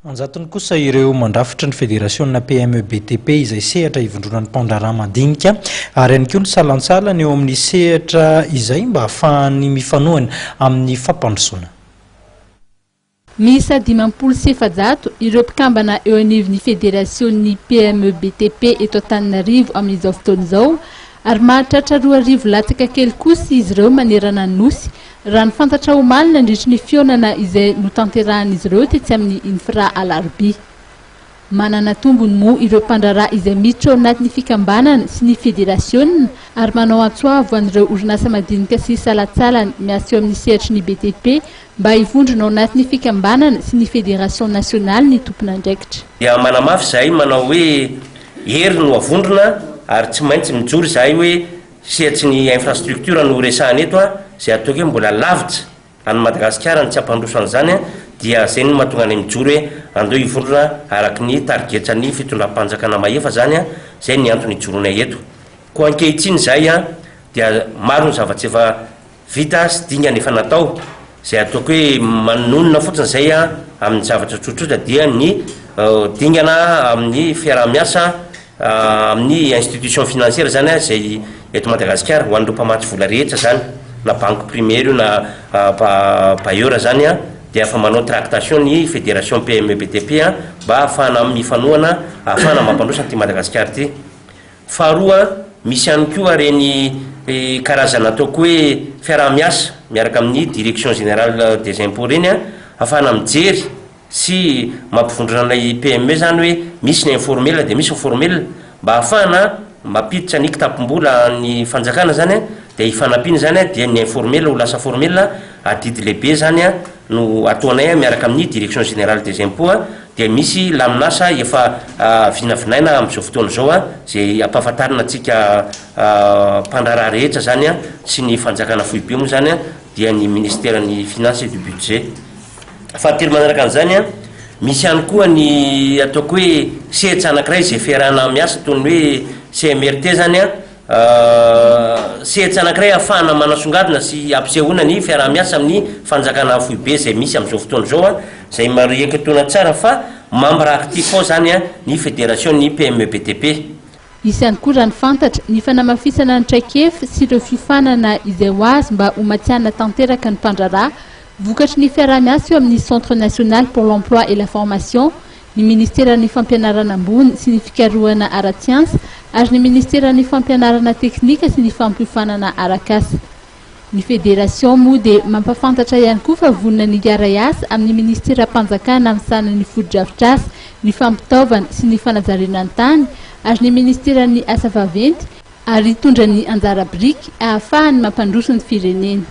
Anjatony kosa ireo mandrafitra ny federasiona PME BTP izay sehatra ivondronan'ny mpandraharaha madinika ary ihany koa ny salantsalany eo amin'ny sehatra izay mba hahafahany mifanohana amin'ny fampandrosoana. Miisa 450 ireo mpikambana eo anivon'ny federasion'ny PME BTP eto Antananarivo amin'izao fotoana izao ary mahatratra 2000 latsaka kely kosa izy ireo manerana ny Nosy, raha ny fantatra omaly nandritry ny fihaonana izay notanterahan'izy ireo tetsy amin'ny Infra Alarobia. Manana tombony moa ireo mpandraharaha izay miditra ao anatin'ny fikambanana sy ny federasiona ary manao antso avo an'ireo orinasa madinika sy salantsalany miasa eo amin'ny sehatry ny BTP mba hivondrona ao anatin'ny fikambanana sy ny federation nasionaly ny tompon'andraikitra. Dia manamafy izahay manao hoe hery no avondrona ary tsy maintsy mijoro izahay hoe sehatry ny infrastructure no resahana eto izay ataoko hoe mbola lavitra an'i Madagasikara ny tsy hampandroso an'izany dia zay no mahatonga anay mijoro hoe andeo hivondrona araky ny tarigetran'ny fitondram-panjakana mahefa zany zay ny antony ijoroanay eto. Koa ankehitriny izahay dia maro ny zava-tsy efa vita sy dingana efa natao izay ataoko hoe manonona fotsiny izay amin'ny zavatra tsotsotra dia ny dingana amin'ny fiaraha-miasa amin'ny institution financière zany izay eto Madagasikara ho an'ireo mpamatsy vola rehetra zany na banque primaire io na bailleur zany dia efa manao tractation ny fédération PME BTP mba hahafahana mifanohana hahafahana mampandroso an'ity Madagasikara ity. Faharoa, misy ihany koa ireny karazana ataoko hoe fiaraha-miasa miaraka amin'ny Direction générale des impôts ireny ahafahana mijery sy mampivondrona an'ilay PME izany hoe misy ny informel dia misy ny formel mba ahafahana mampiditra ny kitapom-bola an'ny fanjakana izany dia hifanampiana izany dia ny informel ho lasa formel, adidy lehibe izany no ataonay miaraka amin'ny Direction générale des impôts dia misy lamin'asa efa vinavinaina amin'izao fotoana izao izay ampahafantarina antsika mpandraharaha rehetra izany sy ny fanjakana foibe moa izany dia ny ministeran'ny finance et du budget. Fahatelo manaraka an'izany, misy ihany koa ny ataoko hoe sehatra anankiray izay fiarahana miasa toy ny hoe CMRT izany Sehatra anankiray ahafahana manasongadina sy ampisehoana ny fiaraha-miasa amin'ny fanjakana foibe izay misy amin'izao fotoana izao, izay marihiko-etoana tsara fa membre actif ao izany ny federasion'ny PMEBTP. Hisy ihany koa raha ny fantatra, ny fanamafisana ny traikefa sy ireo fiofanana izay ho azy mba ho matihanina tanteraka ny mpandraharaha vokatry ny fiaraha-miasa eo amin'ny Centre national pour l'emploi et la formation ny Ministeran'ny Fampianarana ambony sy ny fikarohana ara-tsiansa ary ny Ministeran'ny Fampianarana teknika sy ny fampiofanana arak'asa. Ny Federation moa dia mampafantatra ihany koa fa vonona ny hiara-hiasa amin'ny Ministeram-panjakana misahana ny fotodrafitrasa, ny fampitaovana sy ny fanajariana ny tany ary ny Ministeran'ny Asa vaventy ary hitondra ny anjara biriky ahafahany mampandroso ny firenena.